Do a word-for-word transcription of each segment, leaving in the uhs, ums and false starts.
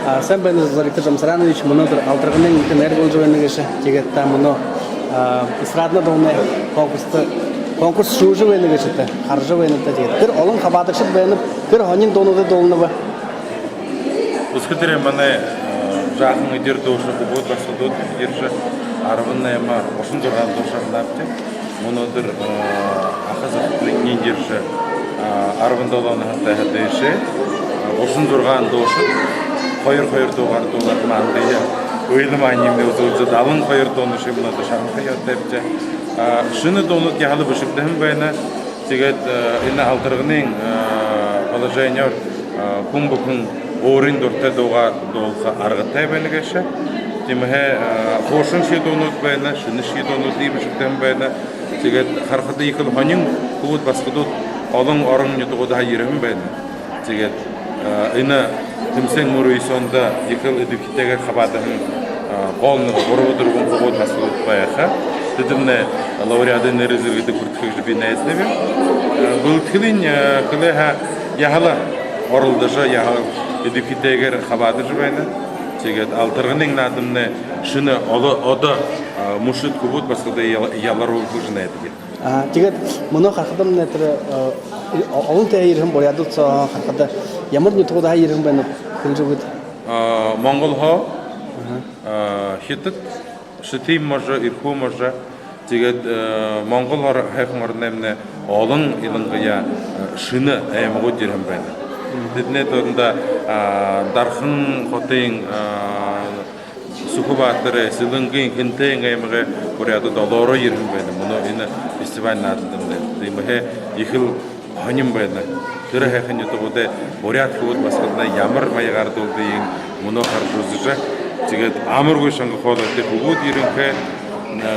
А, сайн байна, Зоригто Жамсаранович, мүнөөдэр Алтарганын нютагта найр боложо байна гээшэ. Тиигээд та мүнөө, а, эстрадна дуунай конкурста, конкурс шүүжэ байна гээшэт, хаража байнат. Тиигээд хэр олон хабаадагшад байнаб, хэр һонин дуунуудые дуулнаб? Үсэгэлдэрэй манай, э, жаахан эдир дуушад, хүбүүд, басагадууд ерэжэ, арбан найма, гушан зургаан дуушад һанаа бшуу. Мүнөөдэр, э, аха захатанай эндэ ерэжэ, э, арбан долоон наһатайһаа дээшээ, э, гушан зургаан дуушад, хоёр-хоёр дуугаар дуулаад, мандаа уйлан маниимнай үзүүлжэ, далан хоёр дууншье мүнөөдэр шагнаха ёһотойбди. Э, шэнэ дуунууд яһала бэшэгдэһэн байна. Тиигээд, э, энэ Алтарганын, э, положениёор, э, хүн бүхэн өөрын дуратай дуугаа дуулаха аргатай байна гээшэ. Тиимэһээ, э, хуушаншье дуунууд байна, шэнэшье дуунууд бэшэгдэһэн байна. Тиигээд харахада, ехэл һонин хүбүүд, басагадууд олон орон нютагуудһаа ерэһэн байна. Тиигээд, э, энэ Тэмсээн мүр үе соонда ехэл эдэбхитэйгээр хабаадаһан, э, гол нэгэ гурба-дүрбэн хүбүүд, басагадууд байха. Тэдэнэй лауреадын нэрэ зэргэдэ хүртэхэ гэжэ би найданаб. Э, бэлэдхэлынь, э, хэлэхэ яһала оролдожо, яһала эдэбхитэйгээр хабаадажа байна. Тиигээд Алтарганын наадамнай шэнэ, оло-, одо, э, мүшэд хүбүүд, басагадые ял-, яларуулха гэжэ найданаб. А, тиигээд мүнөө харахадамнай тэрэ, э, о-, олон тээһээ ерэһэн буряадууд соо харахада, ямар нютагуудһаа ерэһэн байнаб, хэлэжэ үгыт. А, Монголһоо, аха, а, Хитад, Шэтын можо, Эрхүү можо, тиигээд, э, Монгол ор-, һайхан ороноймнай олон, илангаяа, э, шэнэ аймагууд ерэһэн байна. Мгм. Тэдэнэй дунда, а, Дархан хотын, а, Сүхбаатарай, Сэлэнгын, Хэнтэйн аймагай буряадууд олоороо ерэһэн байна. Мүнөө энэ фестиваль наадандамнай. Тиимэһээ ехэл һонин байна. Тэрэ һайхан нютагуудай буряад хүбүүд, басагаднай ямар маягаар дуулдагыень мүнөө хаража үзэжэ, тиигээд амаргүй шанга хоолойтой хүбүүд ерэнхэй,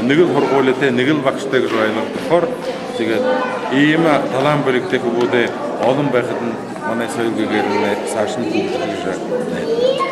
нэгэл һургуулитай, нэгэл багшатай гэжэ ойлгогдохоор, тиигээд иимэ талаан бэлигтэй хүбүүдэй олон байхадань манай соёл гэгээрнай саашань хүгжэхэ гэжэ найданаб.